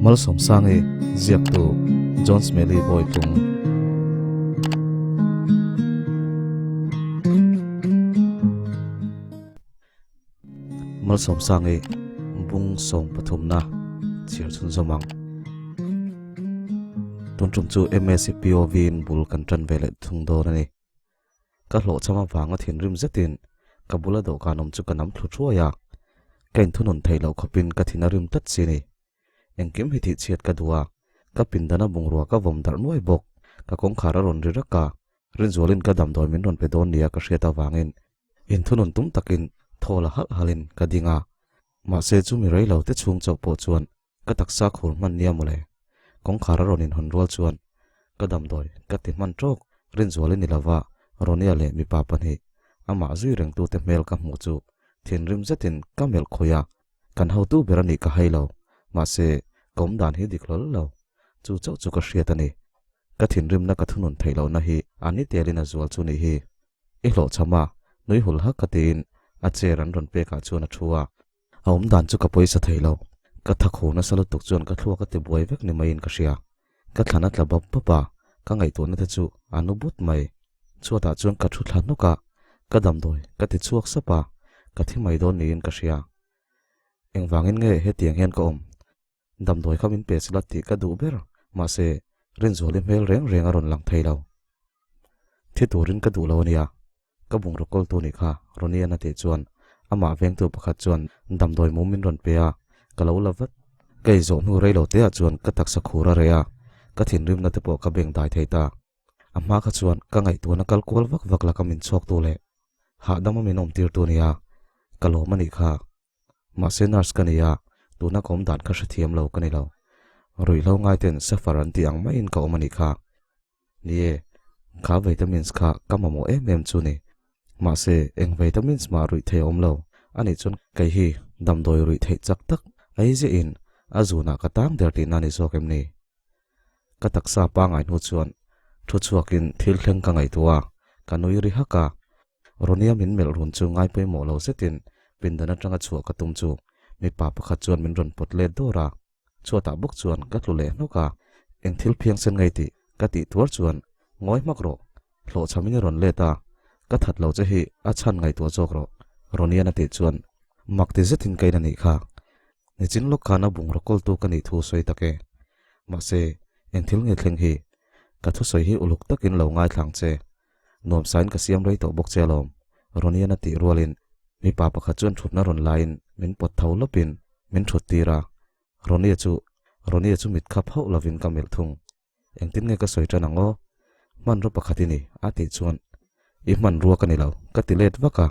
Malsawmsangi ziaktu John Smelly Bawitlung. Malsawmsangi bung sawm pathumna chhiar chhunzawm ang. Tun tum chu MSCPOV in bul kan tan ve leh thung dawn a ni. Ka hlawhchham avanga thinrim zetin ka bula dawhkan awm chu ka nam thlu thuai a, ka inthunun theih loh khawpin ka thin a rim tlat si ni. Engkim hi thihchhiat ka duh a, ka pindana bungrua ka vawm darh nuai bawk. Ka kawngkhar a rawn ri rak a, Rinzualin ka damdawi min rawn pe dawn nia ka hriat avangin inthunun tum takin thaw la halh halhin ka ding a, mahse chumi rei lo te chhung chauh pawh chuan Ka taksa khur hman nia mawle. Kawngkhar a rawn inhawn rual chuan ka damdawi ka ti hman tawk. Rinzuali ni lova Ronia leh mipa pahnih amah zui rengtute hmel ka hmuh chu thinrim zetin ka melh khawih a, kan hotu ber a nih ka hai lo. Mahse, ka awm dan hi dik hlawl lo. Chu chauh chu ka hriat a ni. Ka thinrimna ka thunun theih lohna hi a ni telin a zual chu nih hi. I hlawhchham a, nui hul hak ka tiin a chair an rawn pekah chuan a thu a. A awm dan chu ka pawisa thei lo. Ka tha kho nasa lutuk chuan ka thluak a ti buai vek ni maiin ka hria. Ka thlan a tla bap bap a, ka ngaihtuahna te chu a nu but mai. Chhuatah chuan ka thu thla hnawk a, ka damdawi ka ti chhuak sap a, ka thi mai dawn niin ka hria. Engvangin nge hetiang hian ka awm? Damdawi kha min pe sela tih ka duh ber, mahse Rinzuali hmel reng reng a rawn lang thei lo. Thi turin ka duh lo a nia, ka bungraw kawltu nih kha Ronian a tih chuan amah vengtu pakhat chuan damdawi mum min rawn pe a, ka lo la vat. Ka izawh hnu rei lo teah chuan ka taksa khur a reh a, ka thinrimna te pawh ka beng dai thei ta. A hma kha chuan ka ngaihtuahna kal kual vak vak laka min chhuaktu leh hahdama min awmtirtu nia ka lawm a nih kha. Mahse nurse ka ni a, tuna ka awm dan kha hrethiam lo ka ni lo. Ruihhlo ngaiten suffer an tih ang maiin ka awm a nih kha. Ni e, kha vitamins kha ka mamawh em em chu ni. Mahse eng vitamins mah ruih thei a awm lo. Anih chuan kei hi damdawi ruih theih chak tak a iziah in a zunah ka tang der tihna a ni zawk em ni? Ka taksa pangai hnu chuan thu chhuakin thil thleng ka ngaihtuah a, ka nui ri hak a. Ronia min melh run chu ngai pawimawh lo zetin pindan atanga chhuah ka tum chu mipa pakhat chuan min rawn pawt let dawr a, chhuatah bawk chuan ka tlu leh hnawk a. Eng thil phiangsen ngei tih ka tih tuar chuan ngawi hmak rawh, hlawhchhamin i rawn let a, ka that lo che hi a chhan ngaihtuah zawk rawh, Ronian a tih chuan mak ti zetin ka in a nih kha. Nichin lawk khan a bungraw kawltu ka nih thu sawi tak e. Mahse, eng thil nge thleng hi? Ka thusawi hi uluk takin lo ngaithlang che. Nuamsain ka siam rei tawh bawk che alawm, Ronian a tih rualin mipa pakhat chuan thutna rawn laiin min pawt tho lawpin min thut tir a. Ronia chu Ronia chu mit khap hauh lovin ka melh thung. Engtin nge ka sawi tan ang aw? Hmanraw pakhat i ni, a tih chuan, I hmanrua ka ni lo, ka ti let vak a.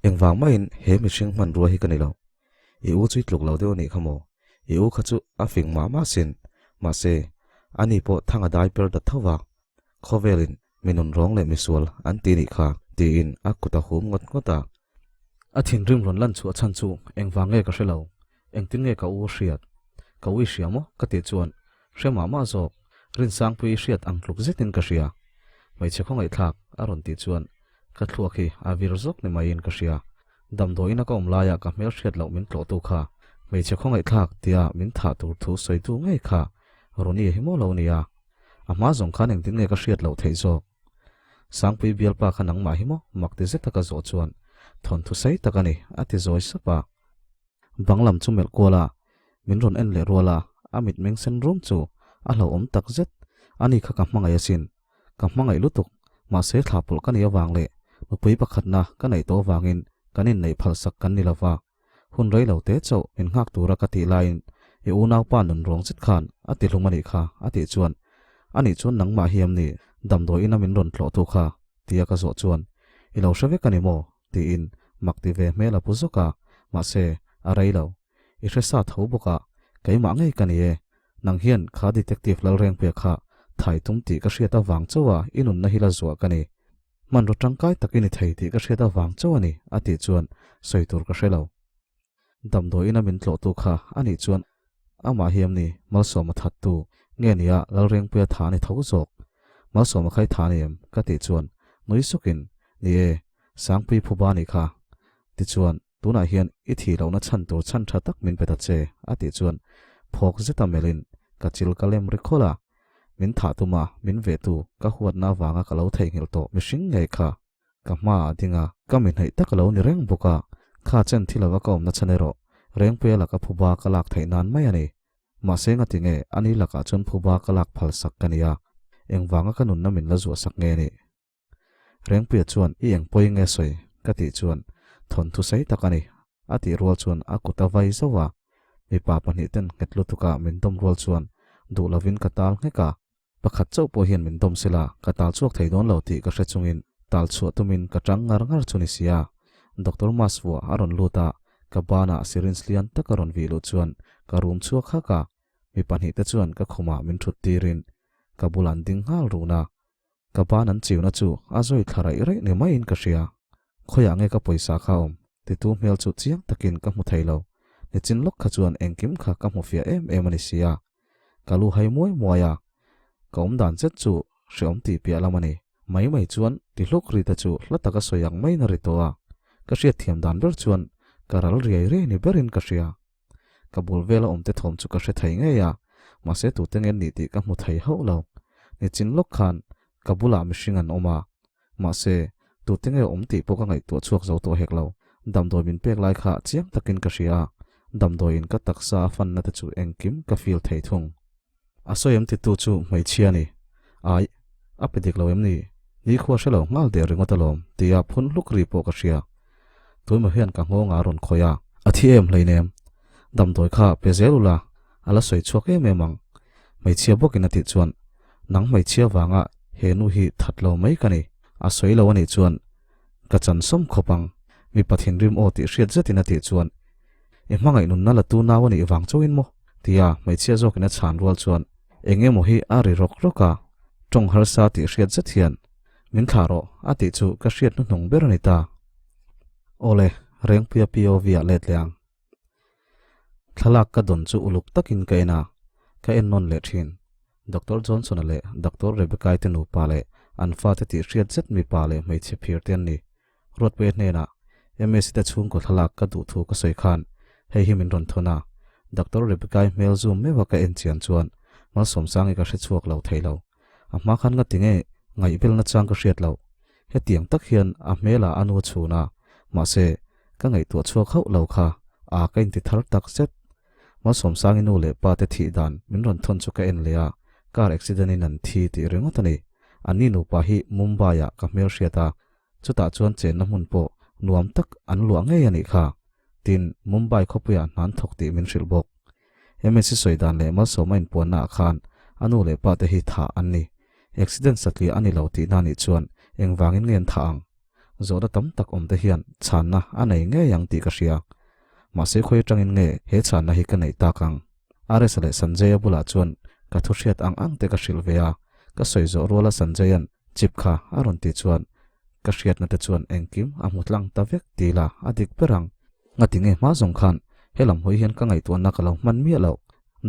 Engvang maiin he mihring hmanrua hi ka ni lo. I u chu i tluk lo deuh a nih kha maw? I u kha chu a fing mah mah sin. Mahse, ani pawh thang a dai per ta tho va. Khawvelin mi nunrawng leh misual an ti nih kha, tiin a kut a hum ngawt ngawt a. A thinrim rawn lan chhuah chhan chu engvang nge ka hre lo. Engtin nge ka u hriat? Ka u i hria maw? ka tih chuan hre mah mah zawk, Rinsangpui i hriat ang tluk zetin ka hria. Hmeichhe khawngaihthlak a rawn tih chuan ka thluak hi a vir zawk ni maiin ka hria. Damdawiin a ka awm laia ka hmel hriat loh min tlawhtu kha hmeichhe khawngaihthlak tia min thah tur thu sawitu ngei kha Ronnie hi maw lo nia? A hma zawng khan engtin nge ka hriat loh theih zawk? Sangpui bialpa kha nangmah hi maw? mak ti zeta ka zawh chuan thawnthu sei tak a ni a ti zawi sap a. Bang lam chu melh kual a, min rawn en leh rual a, a mitmeng sen rum chu a hlauhawm tak zet. Ani kha ka hmangaih asin. Ka hmangaih lutuk, mahse thla pawlh ka nih avang leh nupui pakhatna ka neih tawh avangin kan inneih phalsak kan ni lova. Hun rei lo te chauh min nghak tura ka tih laiin i unaupa nun ruang zet khan a ti hlum anih kha a tih chuan anih chuan nangmah hi em ni damdawi ina min rawn tlawh tu kha tia ka zawh chuan i lo hre vek a ni maw? tiin mak ti ve hmel a pu zawk a, mahse a rei lo. I hre sa tho bawk a, keimah ngei ka ni e. Nang hian kha detective Lalrengpuia kha thai tum tih ka hriat avang chauh a i nunna hi la zuah ka ni. Hmanraw tangkai tak i ni thei tih ka hriat avang chauh a ni, a tih chuan sawi tur ka hre lo. Damdawiin a min tlawhtu kha a nih chuan amah hi em ni Malsawma thattu nge nia Lalrengpuia tha a ni tho zawk. Malsawma kha i tha ni em? ka tih chuan nui sukin, Ni e, Sangpui phuba a nih kha. Tichuan, tunah hian i thih lohna chhan tur chhan tha tak min pe ta che, a tih chuan. Phawk zeta melhin ka chil ka lem ri khawlh a, min thah tuma min vehtu ka huatna avanga ka lo theihnghilh tawh mihring ngei kha ka hmaah a ding a, ka mi hnaih tak a lo ni reng bawk a, kha chen thi lova ka awmna chhan erawh Rengpuia laka phuba ka lak theih nan mai a ni. Mahse ngati nge ani lakah chuan phuba ka lak phal sak ka nia, engvanga ka nunna min la zuah sak nge ni? Rengpuia chuan i eng pawi nge sawi? ka tih chuan thawnthu sei tak a ni a tih rual chuan a kut a vai zauh a, mipa pahnih ten nghet lutuk a min dawm rual chuan duh lovin ka tal nghek a, pakhat chauh pawh hian min dawm sela ka tal chhuak thei dawn lo tih ka hre chungin tal chhuah tumin ka tang ngar ngar chu ni sia. Doctor Masvua a rawn lut a, ka banah syringe lian tak a rawn vih luh chuan ka rum chhuak hak a, mi pahnih te chuan ka khumah min thut tirin ka bulah an ding nghal run a, Ka ban an chiuna chu a zawi thla raih raih ni maiin ka hria. Khawiah nge ka pawisa kha awm? Titu hmel chu chiang takin ka hmu thei lo. Nichin lawk kha chuan engkim kha ka hmu fiah em em a ni sia. Ka lu hai muai muai a, ka awm dan zet chu hreawm tih piah lam a ni. Mai mai chuan ti hluk ri te chu hla taka sawi ang maiin a ri tawh a, ka hriatthiam dan ber chuan ka ral riai riai ni berin ka hria. Ka bul vela awmte thawm chu ka hre thei ngei a, mahse tute nge ni tih ka hmu thei hauh lo. Nichin lawk khan ka bulah mihring an awm a, mahse tute nge awm tih pawh ka ngaihtuah chhuak zo tawh hek lo. Damdawi min pek lai kha chiang takin ka hria a, damdawiin ka taksa a fanna te chu engkim ka feel thei thung. A sawi em titu chu hmeichhia a ni. Ai, a pe dik lo em ni? Nikhua hre lo nghal der ringawt alawm, tia phun hluk ri pawh ka hria. Tuimaw hian ka nghawng a rawn khawih a. A thi em hleinem. Damdawi kha pe zel ula, a la sawi chhuak em em ang. Hmeichhia bawkin a tih chuan, Nang hmeichhia vanga he nu hi that lo mai ka ni. A sawi lo a nih chuan ka chan sawm khawp ang. Mipa thinrim aw tih hriat zetin a tih chuan, I hmangaih nunna la tu nau a nih vang chauhin maw? Tia hmeichhia zawkin a chhan rual chuan eng emaw hi a ri rawk rawk a, tawng harsa tih hriat zet hian min thlah rawh a tih chu ka hriat hnuhnung ber a ni ta. Awle, Rengpuia POV ah let leh ang. Thlalak ka dawn chu uluk takin ka en a, ka en nawn leh thin. Doctor Johnson-a leh Doctor Rebecca-i te nupa leh an fate tih hriat zet mipa leh hmeichhe phir te an ni. Ruatpuia hnenah MSC te chhungkaw thlalak ka duh thu ka sawi khan hei hi min rawn thawn a, Doctor Rebecca-i hmel zoom meuha ka en chian chuan Malsawmsangi ka hre chhuak lo thei lo. A hma khan nga tinge ngaihbelna chang ka hriat loh. Hetiang tak hian a hmelah a nu a chhun a, mahse ka ngaihtuah chhuak hauh lo kha a ka inti thar tak zet. Malsawmsangi nu leh pa te thih dan min rawn thawn chu ka en leh a, car accident in an thi tih ringawt a ni. Anni nupa hi Mumbai-ah ka hmelhriat a, Chutah chuan chenna hmun pawh nuam tak an luah ngei a nih kha. Tin, Mumbai khawpuiah hna an thawk tih min hrilh bawk. MSC sawi dan leh malsawma inpuanna ah khan a nu leh pa te hi thah an ni. Accident satliah a ni lo tihna nih chuan engvangin nge an thah ang? Zawhna tam tak awm te hian chhanna a nei ngei ang tih ka hria. Mahse khawi atangin nge he chhanna hi ka neih tak ang? RS leh Sanjay-a bulah chuan ka thu hriat ang ang te ka hrilh ve a, ka sawi zawh ruala Sanjay-a'n chip kha a rawn tih chuan ka hriatna te chuan engkim a hmu tlang ta vek ti la a dik ber ang. Ngati nge hma zawng khan helam hawi hian ka ngaihtuahna ka lo hman miah loh.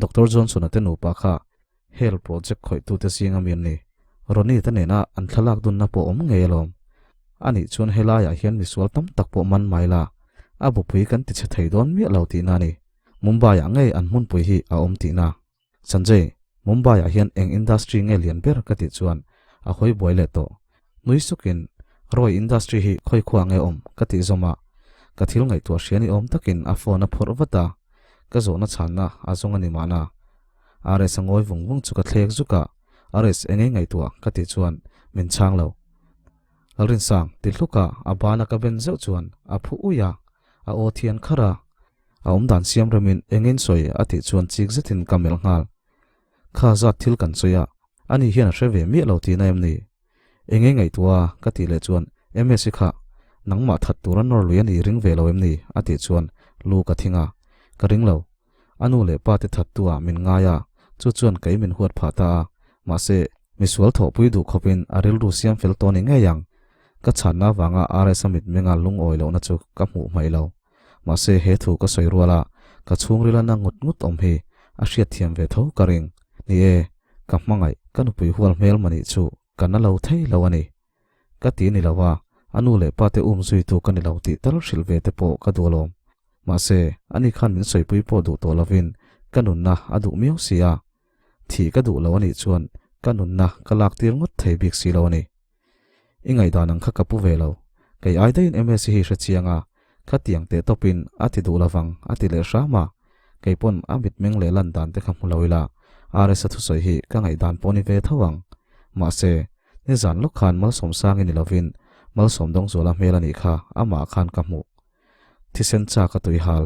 Doctor Johnson-a te nupa kha hel project khawihtute zing ami an ni. Ronnie te nena an thlalak dunna pawh awm ngei alawm. Anih chuan helaiah hian misual tam tak pawh man mai la, a bupui kan tichhe thei dawn miah lo tihna a ni. Mumbai-ah ngei an hmunpui hi a awm tihna. Sanjay, Mumbai-ah hian eng industry nge lian ber ka tih chuan a hawi buai leh tawh. Nui sukin, Roy industry hi khawi khuah nge awm ka tih zawm a, ka thil ngaihtuah hria ni awm takin a phone a phawrh vat a, ka zawhna chhanna a zawng a ni mahna. RS a ngawi vung vung chu ka thlek zuk a, RS eng ei ngaihtuah ka tih chuan min chhang lo. Lalrinsang ti hluk a, a bana ka ben zeuh chuan a phu uih a, a aw thian kharh a. A awm dan siam remin engin sawi a tih chuan chik zetin ka melh nghal. Kha zat thil kan sawi a, ani hian a hre ve miah lo tihna em ni? Enge ngaihtuah a? ka tih leh chuan Msi kha nangmah that tura nawr lui a ni ring ve lo em ni? a tih chuan lu ka thing a, ka ring lo. A nu leh pa te that tu ah min ngai a, chu chuan kei min huat phah ta a, mahse misual thawhpui duh khawpin a rilru siam fel tawh ni ngei ang. Ka chhanna avanga RS-a mitmenga lungawi lohna chu ka hmuh hmaih lo. Mahse he thu ka sawi rual a, ka chhungril a na ngut ngut awm hi a hriatthiam ve tho ka ring. Ni e, ka hmangaih, ka nupui hual hmel mah nih chu ka na lo thei lo a ni. Ka ti ni lo a, a nu leh pa te um zuitu ka ni lo tih tal hrilh ve te pawh ka duh alawm. Mahse, ani khan min sawipui pawh duh tawh lovin Ka nunna a duh miau si a, thih ka duh lo a nih chuan ka nunna ka lak tir ngawt thei bik si lo a ni. I ngaihdan ang kha ka pu ve lo. Kei ai daihin Msi hi hre chiang a, khatiang teh tawpin a ti duh lovang a ti leh hram a, kei pawn a mitmeng leh lan dan te kha hmu lo ila RS-a thusawi hi ka ngaihdan pawh ni ve tho ang. Mahse, nizan lawk khan Malsawmsangi ni lovin Malsawmdawngzuala hmel a nih kha amah khan ka hmuh. Thisen chak a tui hal,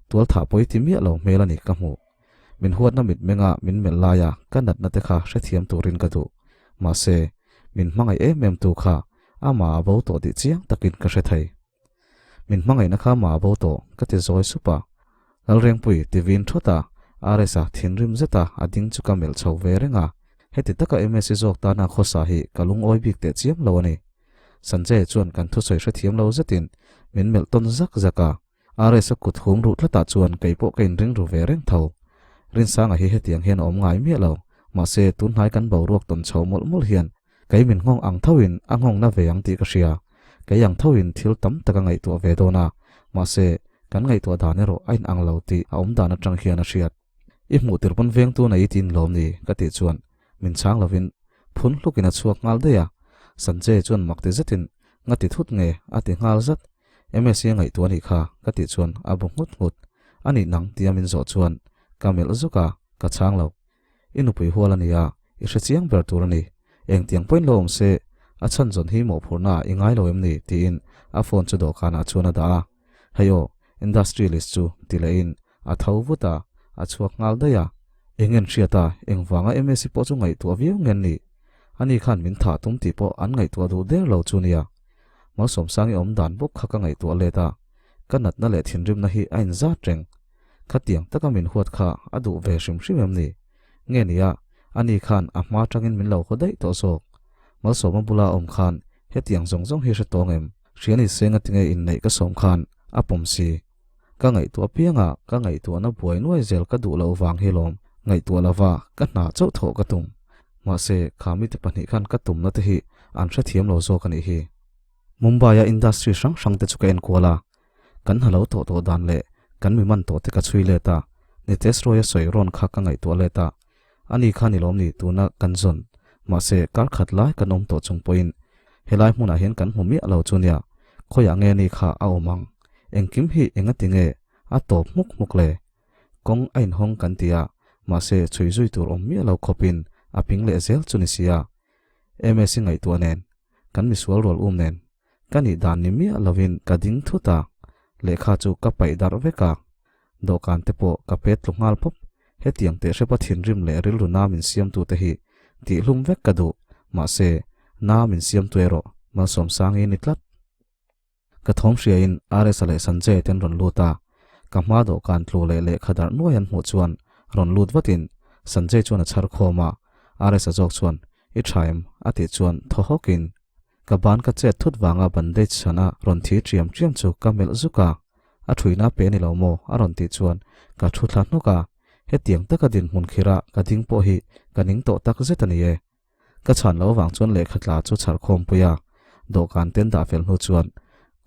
tual thah pawi ti miah lo hmel a ni ka hmuh. Min huatna mitmenga min melh laia ka natna te kha hrethiam turin ka duh. Mahse, min hmangaih em em tu kha amah a bo tawh tih chiang takin ka hre thei. Min hmangaihna kha amah a bo tawh ka ti zawi sup a. Lalrengpui ti vin thawt a, RS-a thinrim zeta a ding chu ka melh chho ve reng a. Heti taka MSC zawk tana khawsa hi ka lungawi bik teh chiam lo a ni. Sanjay chuan kan thusawi hrethiam lo zetin min melh tawn zak zak a, RS-a kut hum ruh tlatah chuan kei pawh ka inring ru ve reng tho. Rinsanga hi hetiang hian a awm ngai miah lo, mahse tunhnai kan boruak tawn chho mawlh mawlh hian kei min nghawng ang thoin a nghawng na ve ang tih ka hria. Kei ang thoin thil tam tak a ngaihtuah ve dawn a, mahse kan ngaihtuah dan erawh a inang lo tih a awm dan atang hian a hriat. I hmuh tir pawn vengtu nei i tin lawm ni? ka tih chuan Min chhang lovin phun hlukin a chhuak nghal daih a, Sanjay chuan mak ti zetin nga ti thut nge a ti nghal zat. Msa ngaihtuah anih kha ka tih chuan a bu nghut nghut. A nih nang tia min zawh chuan ka melh zuk a, ka chhang lo. I nupui hual a nia, i hre chiang ber tur a ni. Engtiang pawhin lo awm se, a chhan zawn hi mawhphurhna ah i ngai lo em ni? tiin a phone chu dawhkanah chuan a dah a. Hei aw, industrialist chu ti lehin A tho vut a, a chhuak nghal daih a. Eng en hriat a, engvanga MSC pawh chu ngaihtuah viau nge an nih? Ani khan min thah tum tih pawh an ngaihtuah duh der lo chu nia. Malsawmsangi awm dan bawk kha ka ngaihtuah let a, ka natna leh thinrimna hi a inzat reng. Khatiang taka min huat kha a duh ve hrim hrim em ni? Nge nia, ani khan a hma tangin min lo haw daih tawh zawk. Malsawma bula awm khan hetiang zawng zawng hi hre tawng em? Hria ni se ngatinge inneih ka sawm khan a pawm si. Ka ngaihtuah pianga ka ngaihtuahna buai nuai zel ka duh loh vang hi lawm ngaihtuah lova ka hna chauh thawh ka tum. Mahse, kha mite pahnih khan ka tumna te hi an hrethiam lo zawk a nih hi. Mumbai-a industry hrang hrang te chu ka enkual a, kan hna lo tawh tawh dan leh kan mi man tawh te ka chhui let a, Nitesh Roy-a sawi rawn kha ka ngaihtuah let a, ani kha ni lawm ni tuna kan zawn. Mahse, kar khat lai kan awm tawh chung pawhin helai hmunah hian kan hmu miah lo chu nia, khawiah nge ni kha a awm ang? Engkim hi engati nge a tawp hmuk hmuk le? Kawng a inhawng kan ti a, mahse chhui zui tur awm miah lo khawpin a ping leh zel chu ni sia. Msi ngaihtuah nen, kan misual rual um nen, ka nih dan ni miah lovin ka ding thut a, lehkha chu ka paih darh vek a, dawhkan te pawh ka pet tlu nghal pawp. Hetiang teh hrepa thinrim leh rilru na min siamtu te hi tihhlum vek ka duh, mahse na min siamtu erawh Malsawmsangi ni tlat. Ka thawm hriain RS-a leh Sanjay te an rawn lut a, ka hma dawhkan tlu leh lehkha darh nuai an hmuh chuan rawn lut vatin Sanjay chuan a chhar khawm a, RS-a zawk chuan I tha em? a tih chuan thaw hawkin ka ban ka chet thut vanga bandage chhana rawn thi ṭiam ṭiam chu ka melh zuk a, a ṭhuina pe ni lo maw? a rawn tih chuan ka thu thla hnawk a, hetiang taka dinhmun khirah ka ding pawh hi ka ning tawh tak zet a ni e. Ka chhan lo avang chuan lehkha tla chu chhar khawmpui a, dawhkan ten dah fel hnu chuan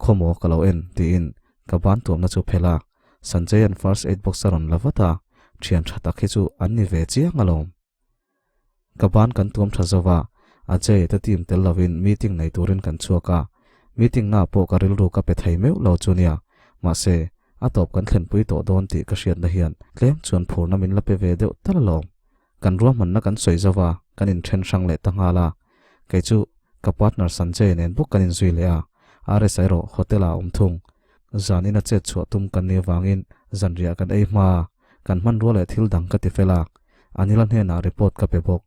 Khawmaw ka lo en tiin ka ban tuamna chu phelh a, Sanjay an first aid box a rawn la vat a, thian tha tak hi chu an ni ve chiang alawm. Ka ban kan tuam tha zo va, Ajay te team tel lovin meeting nei turin kan chhuak a, meeting na pawh ka rilru ka pe thei meuh lo chu nia, mahse a tawp kan thlenpui tawh dawn tih ka hriatna hian tlem chuan phurna min la pe ve deuh tal alawm. Kan ruahmanna kan sawi zo va, kan inthen hrang leh ta nghal a. Kei chu ka partner Sanjay nen bawk kan inzui leh a, RS erawh hotel ah a awm thung. Zanin a chet chhuah tum kan nih avangin zanriah kan ei hma a, kan hmanrua leh thil dang ka ti fel a, Anila hnenah report ka pe bawk.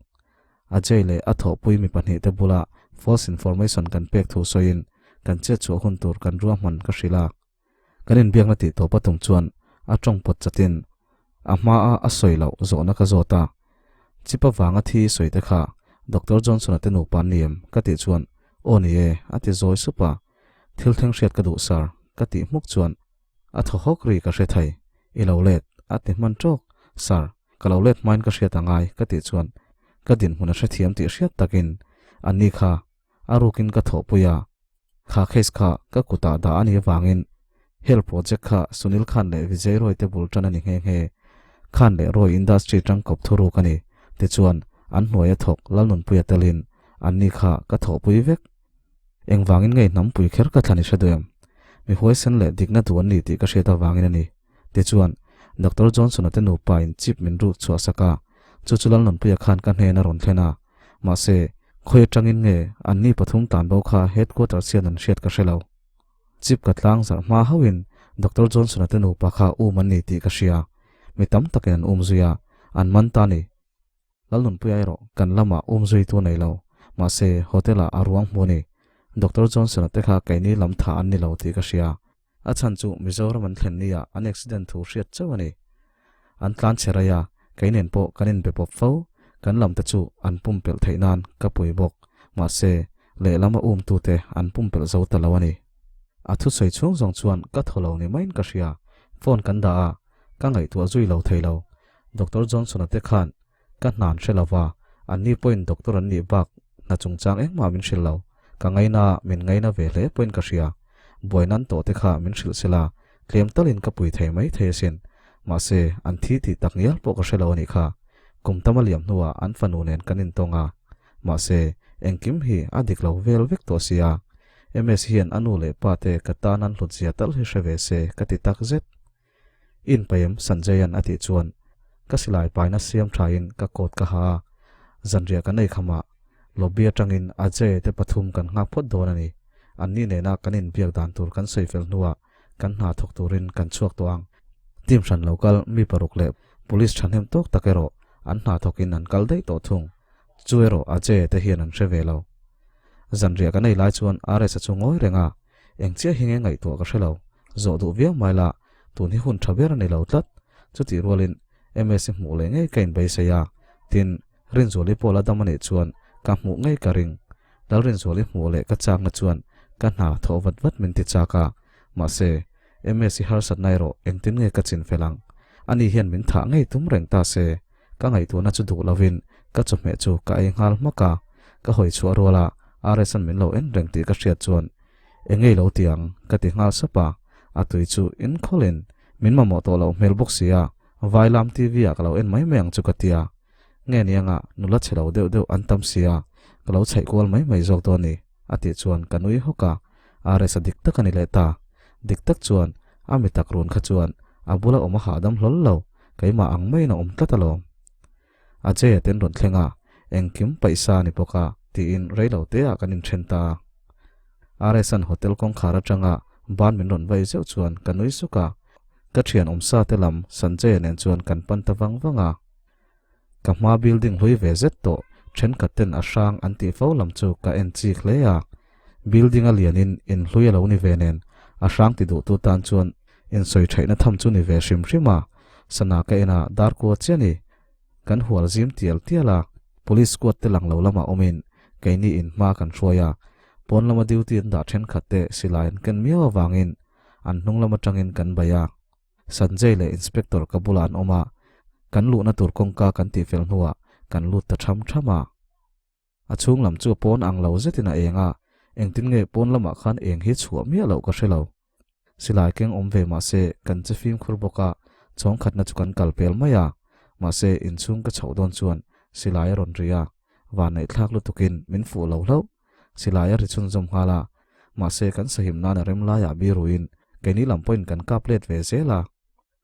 Ajay leh a thawhpui mi pahnih te bula false information kan pek thu sawiin kan chet chhuah hun tur kan ruahman ka hrilh a. Kan inbiakna tih tawp a tum chuan a tawng pawt chatin a hmaa a sawi loh zawhna ka zawt a. Chip avanga thi sawi te kha Doctor Johnson-a te nupa an ni em? ka tih chuan Aw ni e, a ti zawi sup a. Thil thleng hriat ka duh sir, ka tih hmuk chuan a thaw hawk ri ka hre thei. I lo let, a ti hman tawk. Sir, ka lo let hmain ka hriat angai, ka tih chuan ka dinhmun a hrethiam tih hriat takin ani kha a rukin ka thawhpui a, kha case kha ka kutah dah a nih avangin hel project kha Sunil Khan leh Vijay Roy te bul tan a ni nghe nghe. Khan leh Roy Industry tangkawp thuruk a ni. Tichuan, an hnuaia thawk Lalnunpuia telin anni kha ka thawhpui vek. Engvangin ngei hnampui kher ka thlan i hre duh em? Mi huaisen leh dikna duh an ni tih ka hriat avangin a ni. Tichuan, Doctor Johnson-a te nupa in chip min ruk chhuah sak a, chu chu Lalnunpuia khan ka hnen a rawn thlen a. Mahse, khawi atangin nge anni pathum tan bo kha headquarters hian an hriat ka hre lo. Chip ka tlang zarh hma hauhin Doctor Johnson-a te nupa kha um an ni tih ka hria. Mi tam takin an um zui a, an man ta a ni. Lalnunpuia erawh kan lamah um zuitu nei lo, mahse hotel-ah a ruang hmu a ni. Doctor Johnson-a te kha keini lam tha an ni lo tih ka hria. A chhan chu Mizoram an thlen nia an accident thu hriat chauh a ni. An tlan chhe rei a, kei nen pawh kan inbe pawp fo, kan lam te chu an pumpelh theih nan ka pui bawk, mahse lehlama umtute an pumpelh zo ta lo a ni. A thusawi chhung zawng chuan ka thaw lo ni maiin ka hria, phone kan dah a, ka ngaihtuah zui lo thei lo. Doctor Johnson-a te khan ka hna an hre lo va, anni pawhin doctor an nih bak hna chungchang engmah min hrilh lo. Ka ngaina a, min ngaina ve hle pawhin ka hria. Buaina an tawh te kha min hrilh sela, tlem talin ka pui thei mai thei asin. Mahse, an thi tih tak ngial pawh ka hre lo a nih kha. Kum tam a liam hnuah an fanu nen kan intawng a. Mahse, engkim hi a dik lo vel vek tawh sia. MS hian a nu leh pa te ka tan an hlut zia tal hi hre ve se ka ti tak zet. In paim Sanjay-a'n a tih chuan ka silai paina siam thain ka coat ka ha a, zanriah kan ei khamah lobby atangin Ajay te pathum kan nghak phawt dawn a ni. Anni nena kan inbiak dan tur kan sawi fel hnuah kan hna thawk turin kan chhuak tawh ang. Team hran lo kal mi paruk leh police thahnem tawk tak erawh an hna thawkin an kal daih tawh thung. Chu erawh Ajay te hian an hre ve lo. Zanriah kan ei lai chuan RS-a chu ngawi reng a, Eng chiah hi nge ngaihtuah ka hre lo. Zawh duh viau mai la, tun hi hun tha ber a ni lo tlat. Chutih rualin MS i hmuh leh ngei ka inbeisei a, tin, Rinzuali pawh la dam a nih chuan ka hmuh ngei ka ring. Lalrinzuali hmuh leh ka chakna chuan ka hna thawh vat vat min ti chak a, mahse, MS i harsatna erawh engtin nge ka chin fel ang? Ani hian min thah ngei tum reng ta se, ka ngaihtuahna chu duh lovin ka chawhmeh chu ka ei nghal hmak a, ka hawi chhuah ruala RS-a'n min lo en reng tih ka hriat chuan Eng ngei lo ti ang ka ti nghal sap a, a tui chu in khawlin min mamawh tawh loh hmel bawk si a, Vailam TV ah ka lo en mai mai ang chu ka ti a, nge ni anga nula chhe lo deuh deuh an tam si a, ka lo chhaih kual mai mai zawk dawn ni a tih chuan ka nui hawk a, RS-a dik tak a ni leh ta, dik tak chuan a mi tak run kha chuan a bula awm a hahdam hlawl lo. Keimah ang maiin a awm tlat alawm. Ajay-a ten rawn thleng a, engkim paihsa a ni bawk a, tiin reilo teah kan inthen ta a. RS-a'n hotel kawngkhar atanga ban min rawn vai zeuh chuan ka nui suk a, ka thian awmsa te lam Sanjay-a nen chuan kan pan ta vang vang a. Ka hma building hlui ve zet tawh thenkhat ten a hrang an tih fo lam chu ka en chik hle a. Building a lianin in hlui a lo ni ve nen a hrang ti duhtu tan chuan Insawi theihna tham chu ni ve hrim hrim a, sana ka en a dar kua chiah ni. Kan hual zim tial tial a, police squad te lang lo lamah awmin keini in hma kan hruai a, pawn lama duty an dah thenkhat te silai an ken miau avangin an hnung lam atangin kan bei a. Sanjay leh inspector ka bulah an awm a, kan luhna tur kawngka kan tihfel hnuah kan lut ta tham tham a. A chhung lam chu pawn ang lo zetin a eng a, engtin nge pawn lamah khan eng hi chhuah miah loh ka hre lo. Silai keng awm ve mahse kan che fimkhur bawk a, chhawng khatna chu kan kal pel mai a, mahse inchhung ka chhoh dawn chuan silai a rawn ri a, vanneihthlak lutukin min fuh lo hlauh. Silai a ri chhunzawm nghal a, mahse kan sahim nan a rem laiah biruin keini lam pawhin kan kap let ve zel a.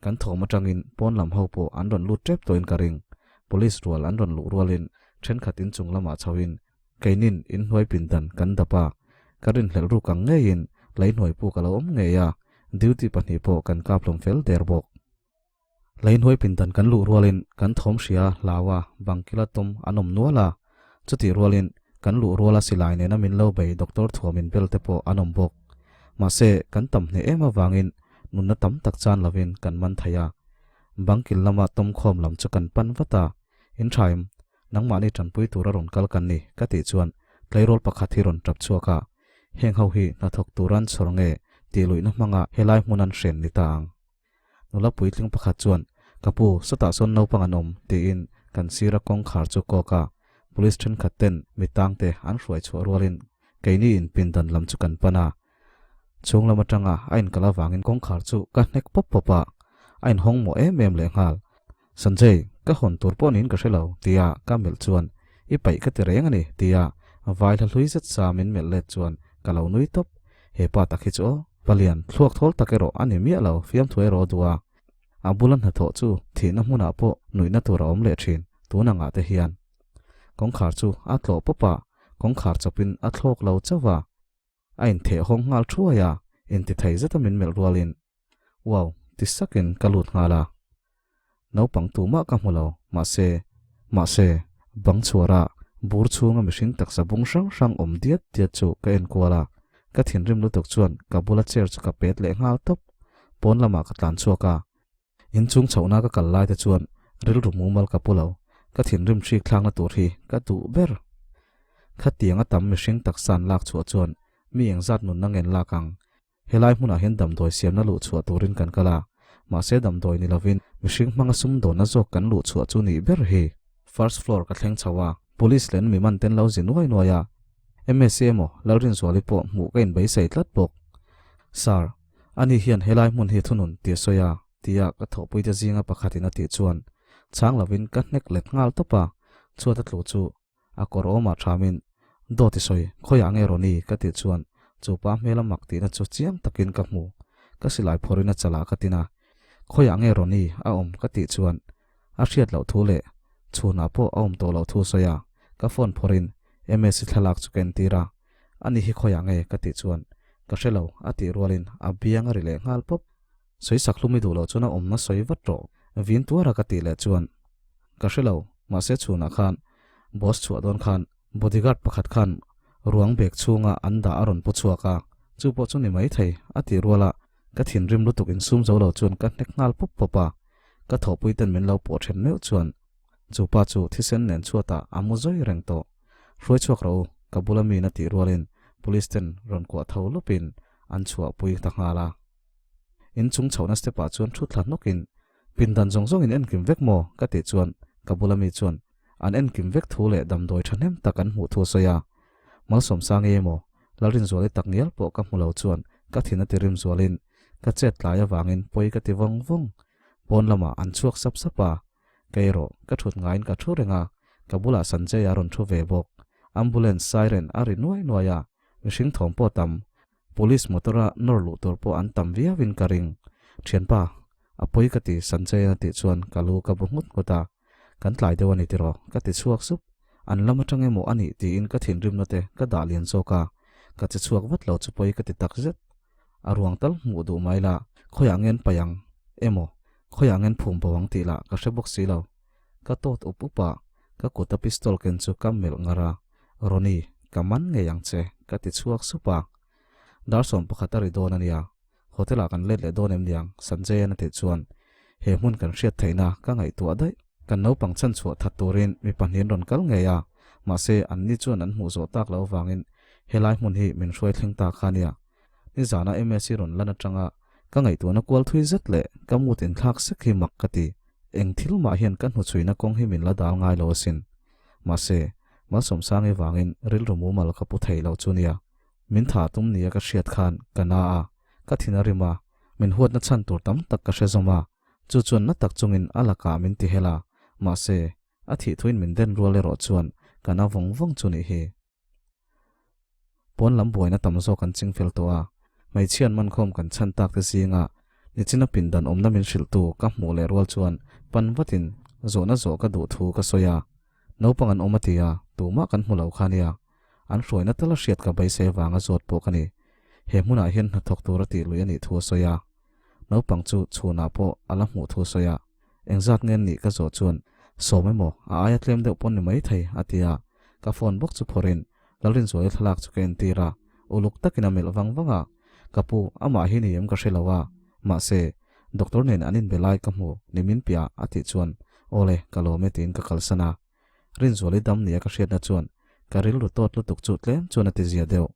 Kan thawm atangin pawn lam ho pawh an rawn lut tep tawhin ka ring. Police rual an rawn luh rualin thenkhat inchung lamah chhoin keinin inhnuai pindan kan dap a, ka rinhlelh ruk ang ngeiin leihnuai puk a lo awm ngei a, duty pahnih pawh kan kap hlawm fel der bawk. Leihnuai pindan kan luh rualin kan thawm hria hlau a, bangkila tawm an awm nual a, chutih rualin kan luh ruala silai nena min lo bei doctor thuamin bel te pawh an awm bawk. Mahse, kan tam hneh em avangin nunna tam tak chan lovin kan man thei a. Bangkil lama tawmkhawm lam chu kan pan vat a, In thaim, nangmahni tanpui tura rawn kal kan ni, ka tih chuan tleirawl pakhat hi rawn tap chhuak a, heng ho hi hnathawk tura an chhawr nge tih luihna hmanga helai hmun an hren ni ta ang. Nula puitling pakhat chuan, Ka pu, sawtah sawn naupang an awm, tiin kan sira kawngkhar chu kawk a, police thenkhat ten mi tangte an hruai chhuah rualin keini in pindan lam chu kan pan a. Chhung lam atanga a inkal avangin kawngkhar chu ka hnek pawp pawp a, a inhawng mawh em em lehnghal. Sanjay, ka hawn tur pawh niin ka hre lo, tia ka melh chuan, I paih ka ti reng a ni, tia vai hla hlui zet sa min melh let chuan ka lo nui tawp. He pa tak hi chu aw, palian thluak thawl tak erawh a ni miah lo, fiamthu erawh a duh a. A bula hnathawh chu thihna hmunah pawh nuihna tur a awm leh thin, tun angah te hian. Kawngkhar chu a tlawh pawp a, kawngkhar chawpin a thlawk lo chauh a. A intheh hawng nghal thuai a, intithei zeta min melh rualin, Wow, ti sakin ka lut nghal a. Naupang tumah ka hmu lo, mahse, mahse, bang chhuara bur chhunga mihring taksa bung hrang hrang awm diat diat chu ka en kual a, ka thinrim lutuk chuan ka bula chair chu ka pet leh nghal tawp. Pawn lamah ka tlan chhuak a. Inchung chhohna ka kal lai te chuan rilru mumal ka pu lo, ka thinrim hrik thlakna tur hi ka duh ber. Khatiang a tam mihring taksa an lak chhuah chuan mi engzat nunna ngen lak ang? Helai hmunah hian damdawi siamna luh chhuah turin kan kal a, mahse damdawi ni lovin mihring hmanga sumdawnna zawk kan luh chhuah chu nih ber hi. First floor ka thleng chho a, police len mi man ten lo zi nuai nuai a, MSA emaw Lalrinzuali pawh hmuh ka inbeisei tlat bawk. Sir, ani hian helai hmun hi thunun ti a sawi a, tia ka thawhpuite zinga pakhatin a tih chuan chhang lovin ka hnek let nghal tawp a, chhuat a tlu chu A kawr awmah thamin, Dawt i sawi, khawiah nge Ronnie? ka tih chuan chu pa hmel a mak tihna chu chiang takin ka hmu. Ka silai phawrhin a chalah ka tin a, Khawiah nge Ronnie a awm? ka tih chuan a hriat loh thu leh chhunah pawh a awm tawh loh thu sawi a, ka phone phawrhin MSc thlalak chu ka entir a, Ani hi khawiah nge? ka tih chuan Ka hre lo a tih rualin a biang a ri leh nghal pawp. Sawi sak hlum i duh loh chuan a awmna sawi vat rawh, vin tuara ka tih leh chuan Ka hre lo, mahse chhunah khan boss chhuah dawn khan bodyguard pakhat khan ruang bag chhunga an dah a rawn pu chhuak a, chu pawh chu ni mai thei a tih ruala ka thinrim lutuk insum zo lo chuan ka hnek nghal pawp pawp a, ka thawhpui ten min lo pawh then meuh chuan chu pa chu thisen nen chhuatah a mu zawi reng tawh. Hruai chhuak rawh u, ka bula miin a tih rualin police ten rawn kuah tho lawpin an chhuahpui ta nghal a. Inchung chhohna step ah chuan thu thla hnawkin Pindan zawng zawngin enkim vek maw? ka tih chuan ka bula mi chuan an enkim vek thu leh damdawi thahnem tak an hmuh thu a sawi a. Malsawmsang e maw? Lalrinzuali tak ngial pawh ka hmu lo chuan ka thin a ti rim zualin ka chet tlai avangin pawi ka ti vawng vawng. Pawn lamah an chhuak sap sap a, kei erawh ka thut ngaiin ka thu reng a, ka bulah Sanjay a rawn thu ve bawk. Ambulance siren a ri nuai nuai a, mihring thawm pawh tam. Police motor a nawr luh tur pawh an tam viau in ka ring. Thianpa, a pawi ka ti Sanjay a tih chuan ka lu ka bu nghut nghut a. Kan tlai deuh a ni tiraw? Ka ti chhuak sup. An lam atang emaw a nih tiin ka thinrimna te ka dah lian zawk a. Ka che chhuak vat lo chu pawi ka ti tak zet. A ruang tal hmuh duh mai la, khawiah ngen paih ang emaw, khawiah ngen phum bo ang tih lah ka hre bawk si lo. Ka tawt up up a, ka kut a pistol ken chu ka melh ngar a. Ronnie, ka man ngei ang che, ka ti chhuak sup a. Dar 11 a ri dawn a nia, hotel ah kan let leh dawn em niang, Sanjay-a'n a tih chuan he hmun kan hriat theihna ka ngaihtuah daih. Kan naupang chhan chhuah that turin mi pahnihin rawn kal ngei a, mahse anni chuan an hmuh zawh tak loh avangin helai hmun hi min hruai thleng ta kha nia. Nizana MSc rawn lan atanga ka ngaihtuahna kual thui zet leh ka mood inthlak sek hi mak ka ti. Eng thil mah hian ka hnuchhuina kawng hi min la dal ngai lo asin. Mahse, Malsawmsangi vangin rilru mumal ka pu thei lo chu nia. Min tha tum nia ka hriat khan ka na a, ka thin a rim a, min huatna chhan tur tam tak ka hre zawm a, chu chuan na tak chungin a lakah min ti hel a, mahse, a thih thuin min den rual erawh chuan ka na vawng vawng chu nih hi. Pawn lam buaina tam zawk an ching fel tawh a, hmeichhian mankhawm kan chhan tak te zinga nichina pindan awmna min hrilhtu ka hmuh leh rual chuan pan vatin zawhna zawh ka duh thu ka sawi a, naupang an awm a ti a, tumah kan hmu lo kha nia. An hruaina tal a hriat ka beisei avanga zawt pawh ka ni. He hmunah hian hnathawk tur a tih lui a nih thu a sawi a, naupang chu chhunah pawh a la hmuh thu a sawi a, Engzat nge nih ka zawh chuan sawm emaw a aia tlem deuh pawn ni mai thei a ti a, ka phone bawk chu phawrhin Lalrinzuali thlalak chu ka entir a, uluk takin a melh vang vang a, ka pu amah hi ni em ka hre lo a, mahse doctor nen an inbe lai ka hmu ni min piah a tih chuan awle ka lawm e tiin ka kalsan a, Rinzuali dam nia ka hriatna chuan ka rilru tawt lutuk chu tlem chuan a ti zia deuh,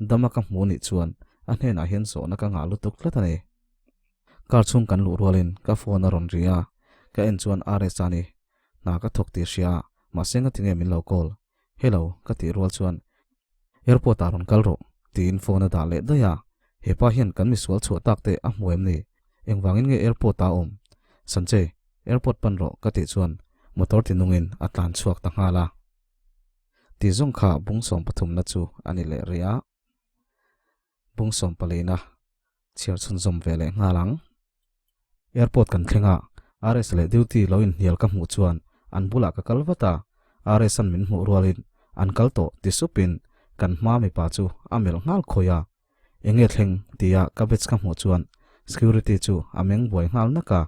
dama ka hmu nih chuan a hnenah hian zawhna ka ngah lutuk tlat a ni. Car chhung kan luh rualin ka phone a rawn ri a, ka en chuan RS a ni. Hna ka thawk tih hria a, mahse ngatinge min lo call? Hello ka tih rual chuan Airport ah rawn kal rawh tiin phone a dah leh daih a, hepa hian kan misual chhuah tak te a hmu em ni? Engvangin nge airport ah a awm? Sanjay, Airport pan rawh ka tih chuan motor ti nungin a tlan chhuak ta nghal a. Tih zawng kha bung sawm pathumna chu a ni leh rih a. Bung sawm palina chhiar chhunzawm ve leh nghal ang. Airport kan thleng a, RS leh duty lo inhnial ka hmuh chuan an bulah ka kal vat a, RS an min hmuh rualin an kal tawh ti supin kan hma mipa chu a melh nghal khawi a. Enge thleng tia ka batch ka hmuh chuan security chu a meng buai nghal nak a,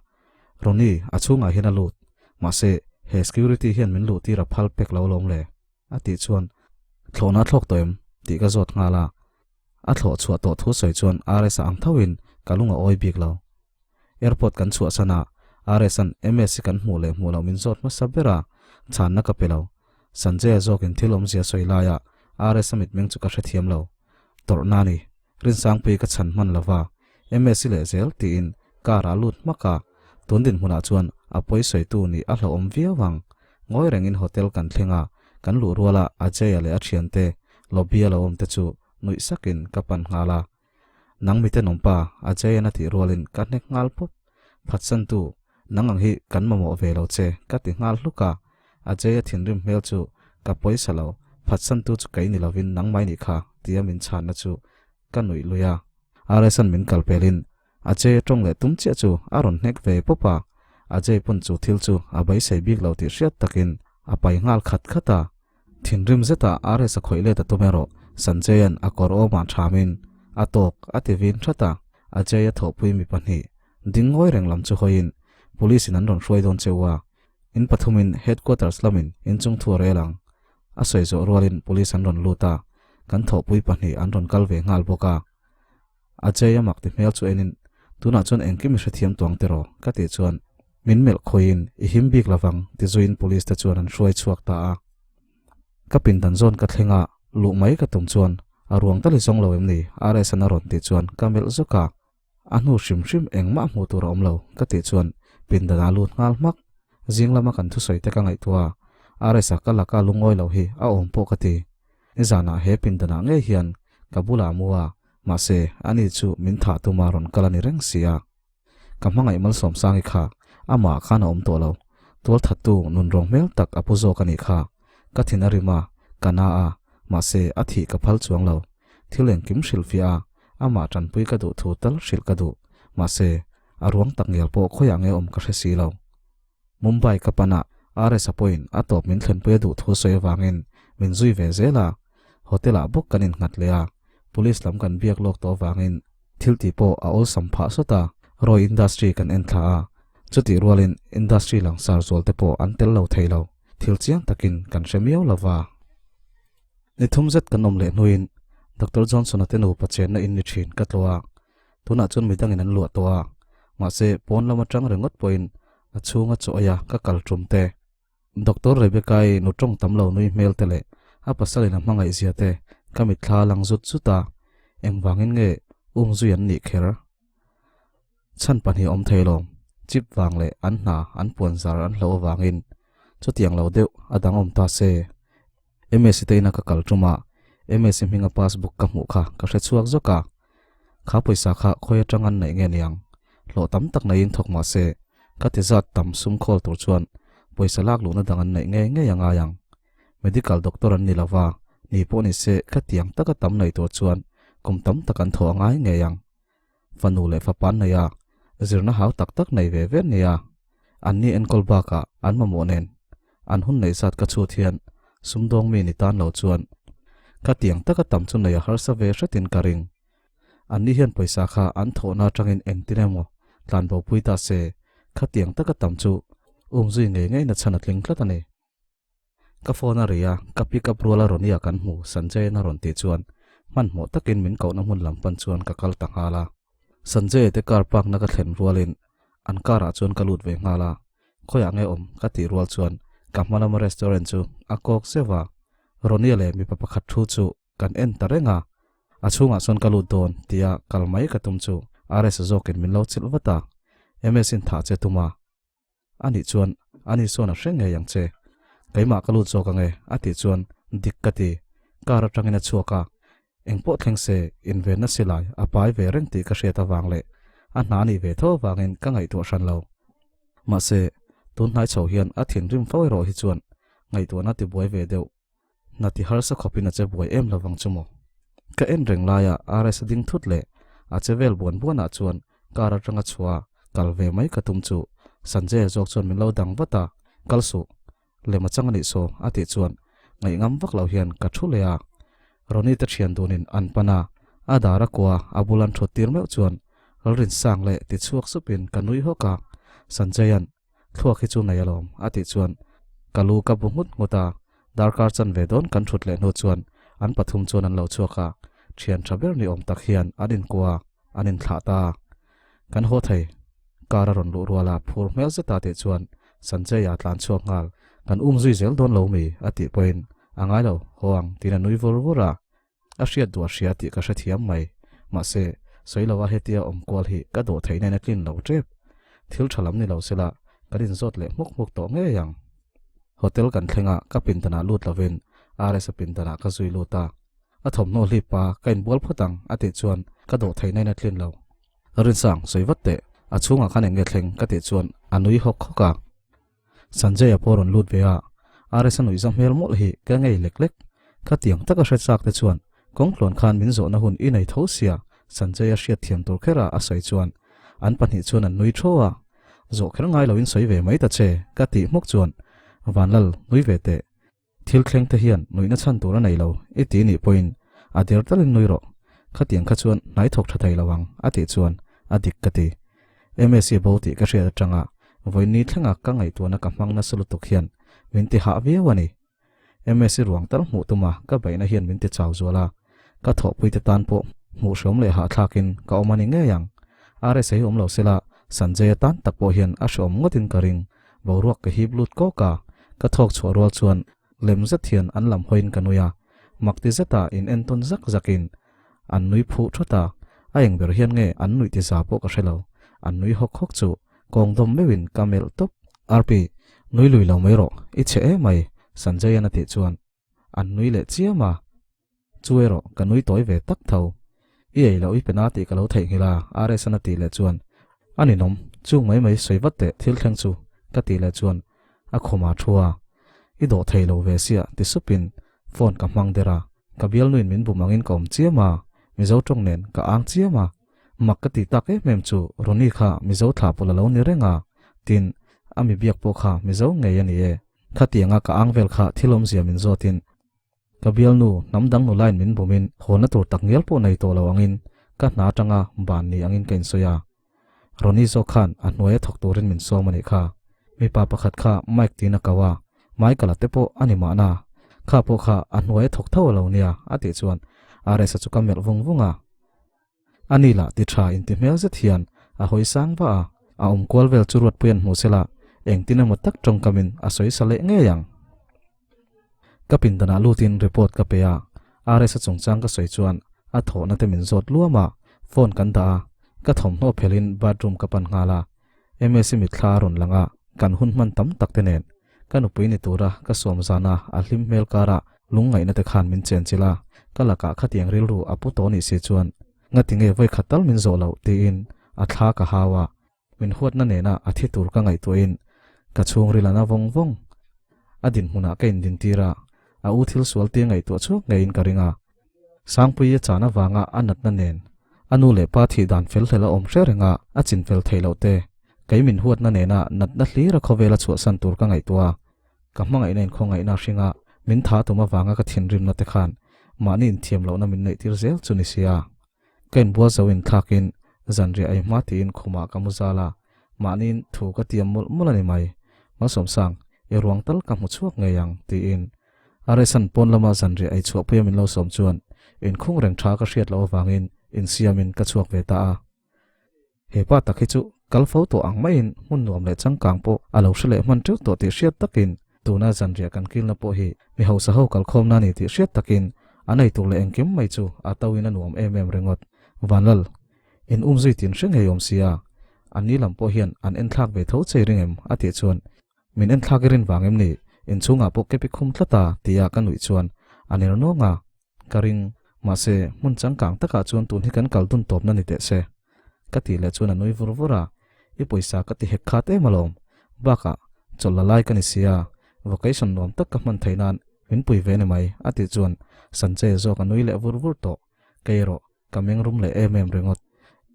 Ronnie a chhungah hian a lut, mahse he security hian min luh tir a phal pek lo lawm le a tih chuan thlawhna a thlawk tawh em tih ka zawt nghal a, a thlawh chhuah tawh thu sawi chuan RS-a ang thoin ka lung a awi bik lo. Airport kan chhuahsan a, RS-a'n MS hi kan hmuh leh hmuh loh min zawt hmasa ber a, chhanna ka pe lo. Sanjay-a zawkin thil awmzia sawi laia RS-a mitmeng chu ka hrethiam lo. Tawrhna a ni. Rinsangpui ka chhan hman lo va, MS-i leh zel tiin car-ah lut hmak a, tun dinhmunah chuan a pawi sawitu nih a hlauhawm viau ang. Ngawi rengin hotel kan thleng a, kan luh ruala Ajay-a leh a thiante lobby-a lo awmte chu nuih sakin ka pan nghal a. Nang mite nawmpa, Ajay-a'n a tih rualin ka hnek nghal pawp. Phatsantu, nang ang hi kan mamawh ve lo che, ka ti nghal hluk a. Ajay-a thinrim hmel chu ka pawisa lo, phatsantu chu kei ni lovin nangmai nih kha, tia min chhanna chu ka nuih lui a. RS-a'n min kal pelin Ajay-a tawng leh tum chiah chu a rawn hnek ve pawp a. Ajay pawn chu thil chu a beisei bik lo tih hriat takin a pai nghal khat khat a. Thinrim zetah RS a khawih let a tum erawh Sanjay-a'n a kawr awmah thamin a tawk a ti vin that a, Ajay-a thawhpui mi pahnih ding ngawi reng lam chu hawiin Police in an rawn hruai dawn che u a, in pathumin Headquarters lamin inchung thu a rel ang. A sawi zawh rualin Police an rawn lut a, kan thawhpui pahnih an rawn kal ve nghal bawk a. Ajay-a mak ti hmel chu enin tunah chuan engkim i hrethiam tuang tiraw ka tih chuan Min melh khawiin i him bik lovang ti zuiin police te chuan an hruai chhuak ta a. Ka pindan zawn ka thleng a, luh mai ka tum chuan a ruang tal i zawng lo em ni? RS-a'n a rawn tih chuan ka melh zawk a. A hnu hrim hrim engmah hmuh tur a awm lo ka tih chuan pindan ah lut nghal hmak. Zing lama kan thusawi te ka ngaihtuah a, RS-a ka laka lungawi lo hi a awm pawh ka ti. Nizanah he pindanah ngei hian ka bulah a mu a, mahse ani chu min thah tuma rawn kal a ni reng si a. Ka hmangaih Malsawmsangi kha amah khan a awm tawh lo. Tualthattu nunrawng hmel tak a pu zawk a nih kha. Ka thin a rim a, ka na a, mahse a thih ka phal chuang lo. Thil engkim hrilhfiah a, amah tanpui ka duh thu tal hrilh ka duh. Mahse, a ruang tak ngial pawh khawiah nge awm ka hre si lo. Mumbai ka pan a, RS-a pawhin a tawp min thlenpui a duh thu sawi avangin min zui ve zel a. Hotel-ah bawk kan innghat leh a, Police lam kan biak lawk tawh avangin thil tih pawh a awlsam phah sawt a, Roy Industry kan en thla a, chutih rualin industry langsar zual te pawh an tel lo thei lo, thil chiang takin kan hre miau lo va. Ni thum zet kan awm leh hnuin Doctor Johnson-a te nupa chenna in ni thin ka tlawh a, tunah chuan midangin an luah tawh a, mahse pawn lam atang ringawt pawhin a chhunga chaw ei a ka kal tum te. Doctor Rebecca-i nu tawng tam lo nui hmel te leh a pasalin a hmangaih zia te ka mitthla a lang zut zut a, engvangin nge umzui an nih kher? Chhan pahnih a awm thei lo, chip vang leh an hna an puan zar an hloh avangin chutiang lo deuh a dang awm ta se. Msi te ina ka kal tum a, Msi hminga passbook ka hmuh kha ka hre chhuak zawk a, kha pawisa kha khawi atang an neih nge niang? Hlawh tam tak neiin thawk mah se, ka ti zat tam sum khawl tur chuan pawisa lak luhna dang an neih ngei ngei a ngai ang. Medical doctor an ni lo va, ni pawh ni se khatiang taka tam nei tur chuan kum tam tak an thawh a ngai ngei ang. Fanu leh fapa an nei a, zirna hau tak tak nei ve ve nia. Anni enkawl bakah an mamawh nen an hun neih zat ka chhut hian sumdawng mi ni tan lo chuan khatiang taka tam chu nei a harsa ve hretin ka ring. Anni hian pawisa kha an thawhna atangin engtin emaw tlanbo pui ta se, khatiang taka tam chu umzui ngei ngei na chhan a tling tlat a ni. Ka phone a ri a, ka pick up rual a Ronnie-a kan hmu, Sanjay-a'n a rawn tih chuan hmanhmawh takin min kohna hmun lam pan chuan ka kal ta nghal a. Sanjay-a te car park na ka thlen rualin an car ah chuan ka lut ve nghal a, khawiah nge awm ka tih rual chuan ka hma lama restaurant chu a kawk zeuh a, Ronnie-a leh mipa pakhat thu chu kan en ta reng a, a chhungah chuan ka lut dawn tia kal mai ka tum chu RS-a zawkin min lo chilh vat a, MS-in thah che tum a. A nih chuan ani sawn a hre ngei ang che. Keimah ka lut zawk ange a tih chuan dik ka ti. Car atangin a chhuak a, engpawh thleng se invenna silai a pai ve reng tih ka hriat avang leh a hna a nih ve tho avangin ka ngaihtuah hran lo. Mahse, Tun hnai chho hian a thinrim fo erawh hi chuan ngaihtuahna tibuai ve deuh. Hna ti harsa khawpin a che buai em lovang chu maw? Ka en reng laia RS a ding thut leh a che vel buan buanah chuan car atanga chhuah a kal ve mai ka tum chu Sanjay-a zawk chuan min lo dang vat a, Kal suh, lem a chang a nih saw a tih chuan ngaihngam vak lo hian ka thu leh a. Ronnie te thian dunin an pan a, a dar a kua a bul an thut tir meuh chuan Lalrinsang leh ti chhuak supin ka nui hawk a, Sanjay-a'n Thluak hi chu nei alawm a tih chuan ka lu ka bu nghut nghut a, darkar chanve dawn kan thut leh hnu chuan an pathum chuan an lo chhuak a, thian tha ber ni awm tak hian an inkua an inthlah ta. Kan haw thei. Car a rawn luh rual a, phur hmel zeta tih chuan Sanjay-a tlan chhuak nghal. Kan um zui zel dawn lo mi? a tih pawhin a ngai lo, haw ang tiin a nui vur vur a. A hriat duh a hria tih ka hrethiam mai. Mahse, sawi lova hetia awm kual hi ka dawh theihna in a tlin lo tep. Thil tha lam ni lo sela, kan inzawt leh hmuk hmuk tawh ngei ang. Hotel kan thleng a, ka pindanah lut lovin RS-a pindanah ka zui lut a. A thawmhnaw hlip pa, ka inbual phawt ang, a tih chuan ka dawh theihna in a tlin lo. Rinsang, sawi vat teh, a chhungah khan eng nge thleng? ka tih chuan a nui hawk hawk a. Sanjay-a pawh rawn lut ve a, RS-a nuihza hmel mawlh hi ka ngei lek lek. Khatiang taka hre chak te chuan kawngtluan khan min zawhna hun i nei tho sia, Sanjay-a hriat thiam tur kher a a sawi chuan an pahnih chuan an nui thaw a. Zawh kher ngai loin sawi ve mai ta che, ka tih hmuk chuan Vanlal nui ve teh. Thil thleng te hian nuihna chhan tur a nei lo i ti nih pawhin a der talin nui rawh, khatiang kha chuan hnai thawk tha thei lo ang a tih chuan a dik ka ti. MSc bo tih ka hriat atanga vawiin thlenga ka ngaihtuahna ka hmang nasa lutuk hian min ti hah viau a ni. MSc ruang tal hmuh tuma ka beihna hian min ti chau zual a, ka thawhpuite tan pawh hmuh hreawm leh hahthlakin ka awm a ni ngei ang. RSA hi awm lo sela Sanjay-a tan tak pawh hian a hreawm ngawtin ka ring. Boruak ka hip lut kawk a, ka thawk chhuah rual chuan lem zet hian an lam hawiin ka nui a, mak ti zeta in entawn zak zakin an nui phuh thawt a, a eng ber hian nge an nuih ti za pawh ka hre lo, an nui hawk hawk chu kawng dawm meuhin ka melh tawp. Arpi, nui lui lo mai rawh, i chhe emai, Sanjay-an a tih chuan an nui leh chiam a. Chu erawh ka nui tawi ve tak tho. I ei loh i pe na tih ka lo theihnghilh a, RS-an a tih leh chuan, A ninawm, chung mai mai sawi vat teh thil thleng chu, ka tih leh chuan a khum a thu a. I dawh thei lo ve sia ti supin phone ka hmang der a, ka bialnuin min bum angin ka awm chiam a, Mizo tawng nen ka ang chiam a. Mak ka ti tak em em chu Ronnie kha Mizo thlah pawlh a lo ni reng a, tin, a mi biak pawh kha Mizo ngei a ni e. Khatianga ka ang vel kha thil awmzia min zawtin Ka bialnu, hnam dang nulain min bumin hawnna tur tak ngial pawh nei tawh lo angin ka hna atanga ban ni angin ka insawi a. Ronnie zawk khan a hnuaia thawk turin min sawm a nih kha. Mipa pakhat kha Mike tiin a ko a, Michael-a te pawh a ni mahna. Kha pawh kha a hnuaia thawk tho a lo nia a tih chuan RS-a chu ka melh vung vung a. A ni lah ti tha inti hmel zet hian a hawi sang va a, a awm kual vel chu Ruatpui an hmu sela engtin emaw tak tawngkamin a sawi sa leh ngei ang. Ka pindanah lutin report ka pe a, RS-a chungchang ka sawi chuan a thawhna te min zawt luam a, phone kan dah a, ka thawmhnaw phelhin bathroom ka pan nghal a, MSc mitthla a rawn lang a, kan hun hman tam tak te nen ka nupui ni tura ka sawm zana a hlim hmel kara lungngaihna te khan min chenchilh a, ka lakah khatiang rilru a pu tawh nih si chuan ngati nge vawi khat tal min zawh loh tiin a thla ka hau a, min huatna nena a thi tur ka ngaihtuahin ka chhungril a na vawng vawng. A dinhmunah ka indintir a, a u thil sual tia ngaihtuah chhuak ngeiin ka ring a. Sangpuii a chan avanga a natna nen a nu leh pa thih dan fel hlel a awm hre reng a, a chin fel theih loh te, kei min huatna nena natna hlir a khawvel a chhuahsan tur ka ngaihtuah a, ka hmangaihna in khawngaihna hringa min tha tum avanga ka thinrimna te khan mahni inthiam lohna min neih tir zel chu ni sia. Ka inbual zo in thlakin zanriah ei hma tiin khumah ka mu zal a, mahniin thu ka tiam mawlh mawlh a ni mai. Malsawmsang, i ruang tal ka hmu chhuak ngei ang, tiin Aresan pawn lama zanriah ei chhuahpuia min lo sawm chuan inkhung reng tha ka hriat loh avangin insiamin ka chhuak ve ta a. He pa tak hi chu kal fo tawh ang maiin hmun nuam leh changkang pawh a lo hre leh hman teuh tawh tih hriat takin tuna zanriah kan kilna pawh hi mi hausa ho kalkhawmna a ni tih hriat takin a nei tur leh engkim mai chu a to in a nuam em em ringawt. Vanlal, in um zui tin hre ngei awm sia, an ni lam pawh hian an enthlak ve tho chei ring em? a tih chuan Min enthlak i rin vang em ni? Inchhungah pawh kepi khum tlat a, tia ka nuih chuan a ner nawng a, ka ring. Mahse, hmun changkang takah chuan tun hi kan kal dun tawpna ni teh se. Ka tih leh chuan a nui vur vur a, I pawisa ka ti hek khat em alawm. Bakah, Chawlh la lai ka ni sia, vacation nuam tak ka hman theih nan min pui ve ni mai, a tih chuan Sanjay zawk a nui leh vur vur tawh. Kei erawh ka meng rum leh em em ringawt.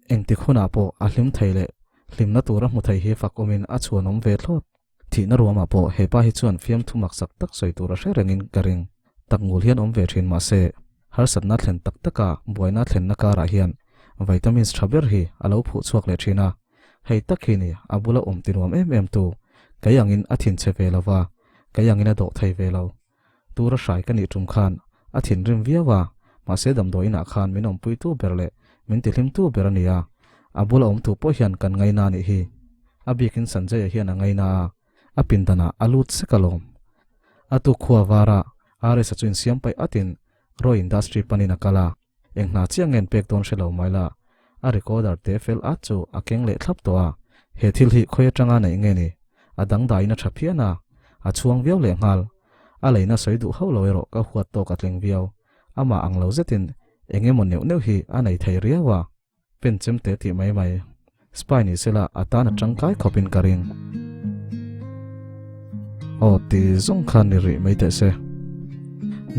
Engtik hunah pawh a hlim thei leh hlimna tur a hmu thei hi fak awmin a chhuanawm ve thlawt. Thihna ruamah pawh hepa hi chuan fiamthu maksak tak sawi tur a hre rengin ka ring. Tak ngul hian awm ve thin mahse, harsatna thlen tak taka buaina thlenna karah hian vitamins tha ber hi a lo phuh chhuak leh thin a. Hei tak hi ni a bula awm ti nuam em em tu, kei angin a thinchhe ve lo va, kei angin a dawh thei ve lo. Tura hrai ka nih tum khan a thinrim viau a, mahse damdawi inah khan min awmpuitu ber leh min tihlimtu ber a ni a, a bula awmtu pawh hian kan ngaina a nih hi. A bikin Sanjay-a hian a ngaina a, a pindanah a lut sek alawm. A tuk khua vara RS-a chu insiam paih atin Roy Industry panin a kal a, eng hna chiah nge an pek dawn hre lo mai la, a recorder te fel at chu a keng leh thlap tawh a, he thil hi khawi atanga neih nge ni? A dangdaiin a tha phian a, a chhuang viau leh nghal. A leina sawi duh hauh lo erawh ka huat tawk a tleng viau. Amah ang lo zetin eng emaw neuh neuh hi a nei thei riau a. Pen chem te tih mai mai. Spy ni sela a tan a tangkai khawpin ka ring. Aw ti zawng khan ni rih mai teh se.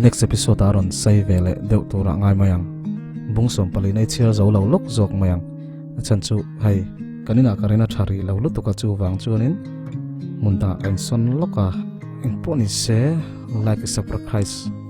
Next episode ah rawn sai ve leh deuh turah ngai mai ang. Bung sawm pali nei chhiar zo lo lawk zawk mai ang. A chhan chu hei kan inah ka rin a tha rih lo lutuk a chu vang chuanin hmun dangah ka insawn lawk a. Engpawh ni se like subscribe.